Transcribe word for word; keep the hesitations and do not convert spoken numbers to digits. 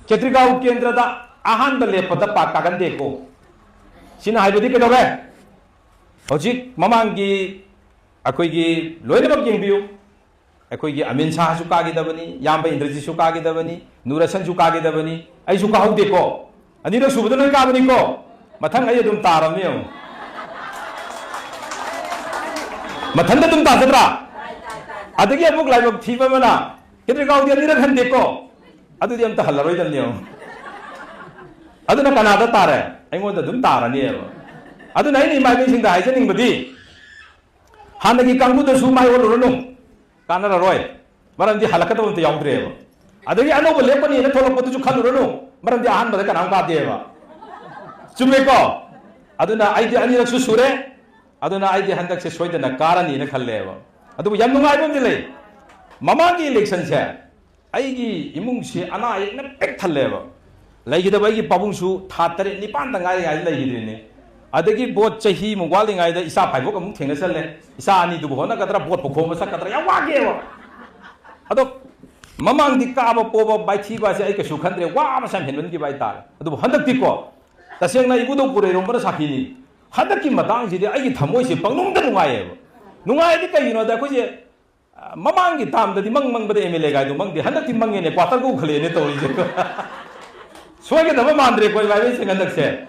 ꯈꯦꯇ꯭ꯔꯤꯒꯥꯎ ꯀꯦꯟꯗ꯭ꯔꯗ ꯑꯍꯥꯟꯕ ꯂꯦꯞꯄꯗ ꯄꯥꯛ ꯀꯥꯒꯟꯗꯦꯀꯣ꯫ ꯁꯤꯅ ꯍꯥꯏꯕꯗꯤ ꯀꯩꯗꯧꯔꯦ? ꯍꯧꯖꯤꯛ ꯃꯃꯥꯡꯒꯤ ꯑꯩꯈꯣꯏꯒꯤ ꯂꯣꯏꯅꯃꯛ ꯌꯦꯡꯕꯤꯌꯨ꯫ ꯑꯩꯈꯣꯏꯒꯤ ꯑꯃꯤꯟ ꯁꯥꯍꯁꯨ ꯀꯥꯈꯤꯗꯕꯅꯤ, ꯏꯌꯥꯝꯕ ꯏꯟꯗ꯭ꯔꯖꯤꯠꯁꯨ ꯀꯥꯈꯤꯗꯕꯅꯤ, ꯅꯨꯔ ꯍꯁꯟꯁꯨ ꯀꯥꯈꯤꯗꯕꯅꯤ, ꯑꯩꯁꯨ ꯀꯥꯍꯧꯗꯦꯀꯣ꯫ ꯑꯅꯤꯔꯛ ꯁꯨꯕꯗ ꯂꯣꯏ ꯀꯥꯕꯅꯤꯀꯣ꯫ ꯃꯊꯪ ꯑꯩ ꯑꯗꯨꯝ ꯇꯥꯔꯕꯅꯤ ꯌꯦꯡꯉꯨ꯫ ꯃꯊꯟꯇ ꯑꯗꯨꯝ ꯇꯥꯖꯗ꯭ꯔꯥ? ꯑꯗꯒꯤ ꯑꯃꯨꯛ ꯂꯥꯏꯕꯛ ꯊꯤꯕ ꯑꯃꯅ, ꯈꯦꯇ꯭ꯔꯤꯒꯥꯎꯗꯤ ꯑꯅꯤꯔꯛ ꯍꯟꯗꯦꯀꯣ꯫ ꯑꯗꯨꯗꯤ ꯑꯝꯇ ꯍꯜꯂꯔꯣꯏꯗꯕꯅꯤ ꯌꯦꯡꯉꯨ꯫ ꯑꯗꯨꯅ ꯀꯅꯥꯗ ꯇꯥꯔꯦ? ꯑꯩꯉꯣꯟꯗ ꯑꯗꯨꯝ ꯇꯥꯔꯅꯤꯕ꯫ ꯑꯗꯨꯅ ꯑꯩꯅ ꯏꯃꯥ ꯏꯕꯦꯟꯁꯤꯡꯗ ꯍꯥꯏꯖꯅꯤꯡꯕꯗꯤ, ꯍꯥꯟꯅꯒꯤ ꯀꯥꯡꯕꯨꯗꯁꯨ ꯃꯥꯏ ꯑꯣꯠꯂꯨꯔꯅꯨ, ꯀꯥꯟꯅꯔꯔꯣꯏ꯫ ꯃꯔꯝꯗꯤ ꯍꯜꯂꯛꯀꯗꯕ ꯑꯝꯇ ꯌꯥꯎꯗ꯭ꯔꯦꯕ꯫ ꯑꯗꯒꯤ ꯑꯅꯧꯕ ꯂꯦꯞꯀꯅꯤꯅ ꯊꯣꯛꯂꯛꯄꯗꯨꯁꯨ ꯈꯜꯂꯨꯔꯅꯨ, ꯃꯔꯝꯗꯤ ꯑꯍꯥꯟꯕꯗ ꯀꯅꯥꯝ ꯀꯥꯗꯦꯕ꯫ ꯆꯨꯝꯃꯦꯀꯣ? ꯑꯗꯨꯅ ꯑꯩꯗꯤ ꯑꯅꯤꯔꯛꯁꯨ ꯁꯨꯔꯦ꯫ ꯑꯗꯨꯅ ꯑꯩꯗꯤ ꯍꯟꯗꯛꯁꯦ ꯁꯣꯏꯗꯅ ꯀꯥꯔꯅꯤꯅ ꯈꯜꯂꯦꯕ꯫ ꯑꯗꯨꯕꯨ ꯌꯥꯝ ꯅꯨꯡꯉꯥꯏꯕ ꯑꯃꯗꯤ ꯂꯩ꯫ ꯃꯃꯥꯡꯒꯤ ꯏꯂꯦꯛꯁꯟꯁꯦ ꯑꯩꯒꯤ ꯏꯃꯨꯡꯁꯤ ꯑꯅꯥ ꯑꯌꯦꯛꯅ ꯄꯤꯛ ꯊꯜꯂꯦꯕ꯫ ꯂꯩꯈꯤꯗꯕ ꯑꯩꯒꯤ ꯄꯥꯕꯨꯡꯁꯨ ꯊꯥ ꯇꯔꯦꯠ ꯅꯤꯄꯥꯟꯗ ꯉꯥꯏꯔꯤꯉꯩꯗ ꯂꯩꯈꯤꯗ꯭ꯔꯤꯅꯤ꯫ ꯑꯗꯒꯤ ꯚꯣꯠ ꯆꯍꯤꯃꯨꯛ ꯋꯥꯠꯂꯤꯉꯩꯗ ꯏꯆꯥ ꯐꯥꯏꯕꯣꯛ ꯑꯃꯨꯛ ꯊꯦꯡꯅꯁꯜꯂꯦ꯫ ꯏꯆꯥ ꯑꯅꯤꯗꯨꯕꯨ ꯍꯣꯠꯅꯒꯗ꯭ꯔꯥ, ꯚꯣꯠꯄꯨ ꯈꯣꯝꯕ ꯆꯠꯀꯗ꯭ꯔꯥ, ꯌꯥꯝ ꯋꯥꯒꯦꯕ꯫ ꯑꯗꯣ ꯃꯃꯥꯡꯗꯤ ꯀꯥꯕ ꯄꯣꯕ ꯃꯥꯏꯊꯤꯕ ꯑꯁꯦ ꯑꯩ ꯀꯩꯁꯨ ꯈꯟꯗ꯭ꯔꯦ, ꯋꯥꯕꯁꯦ ꯌꯥꯝ ꯍꯦꯟꯃꯟꯈꯤꯕ ꯍꯥꯏꯇꯥꯔꯦ꯫ ꯑꯗꯨꯕꯨ ꯍꯟꯗꯛꯇꯤꯀꯣ, ꯇꯁꯦꯡꯅ ꯏꯕꯨꯙꯧ ꯄꯨꯔꯩꯔꯣꯝꯕꯅ ꯁꯥꯈꯤꯅꯤ, ꯍꯟꯗꯛꯀꯤ ꯃꯇꯥꯡꯁꯤꯗꯤ ꯑꯩꯒꯤ ꯊꯃꯣꯏꯁꯦ ꯄꯪꯅꯨꯡꯗ ꯅꯨꯡꯉꯥꯏꯌꯦꯕ꯫ ꯅꯨꯡꯉꯥꯏꯗꯤ ꯀꯩꯒꯤꯅꯣꯗ, ꯑꯩꯈꯣꯏꯁꯦ, ꯑ, ꯃꯃꯥꯡꯒꯤ ꯇꯥꯝꯗꯗꯤ ꯃꯪ ꯃꯪꯕꯗ ꯑꯦꯝ ꯑꯦꯜ ꯑꯦ ꯒꯥꯏꯗꯣ ꯃꯪꯗꯦ, ꯍꯟꯗꯛꯇꯤ ꯃꯪꯉꯦꯅꯦ, ꯀ꯭ꯋꯥꯇꯔꯒ ꯎꯈꯠꯂꯛꯑꯦꯅꯦ ꯇꯧꯔꯤꯁꯦ꯫ ꯁꯣꯏꯒꯗꯕ ꯃꯥꯟꯗ꯭ꯔꯦꯀꯣ, ꯏꯃꯥ ꯏꯕꯦꯟꯁꯤꯡ, ꯍꯟꯗꯛꯁꯦ꯫